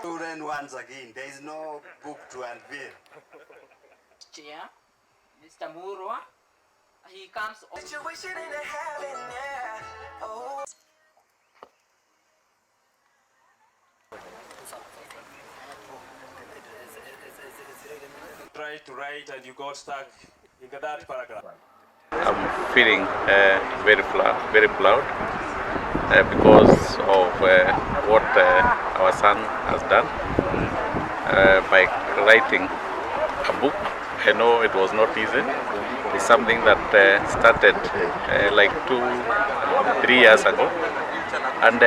Children, once again, there is no book to unveil. Chair, Mr. Murwa, he comes Situation in a heaven, yeah. Oh. Try to write and you got stuck in that paragraph. I'm feeling very proud, very proud because of what our son has done by writing a book. I know it was not easy. It's something that started like 2-3 years ago, and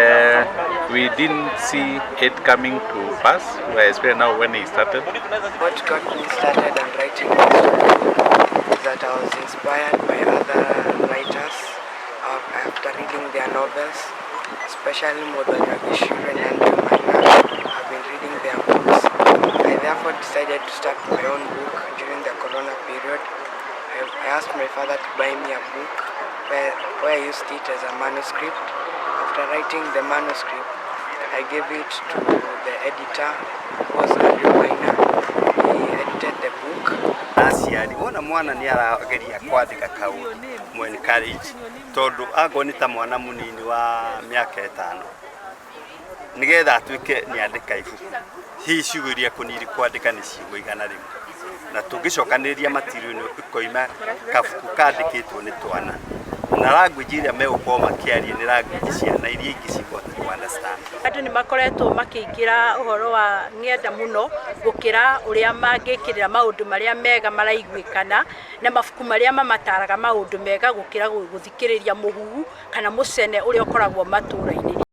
we didn't see it coming to pass, especially now when he started. What got me started on writing this book is that I was inspired by other writers after reading their novels, especially Muthoni wa Gichuru and Andrew Maina. I've been reading their books. I therefore decided to start my own book during the corona period. I asked my father to buy me a book where I used it as a manuscript. After writing the manuscript, I gave it to the editor, who was Andrew Maina. He edited the book. Aciari wona mwana nĩ arageria kwandĩka kaũndũ mu encourage tondũ angorwo nĩ ta mwana mũnini wa mĩaka 5 nĩgetha atuĩke nĩ andĩka ibuku, hihi ciugo iria kũniri kwandĩka nĩ ciugo 100, na tũngĩcokanĩrĩria material ĩno ĩkoima kabuku kandĩkĩtwo nĩ twana na language ĩrĩa megũkorwo makĩaria nĩ language ciana iria ingĩ cikũhota kũ understand. Andũ nĩ makoretwo makĩingĩra ũhoro wa ng'enda mũno gũkĩra ũrĩa mangĩkĩrĩra maũndũ marĩa mega maraiguĩkana na mabuku marĩa mamataraga maũndũ mega gũkĩra gũthikĩrĩria mũhuhu kana mũcene ũrĩa ũkoragwo matũra-inĩ.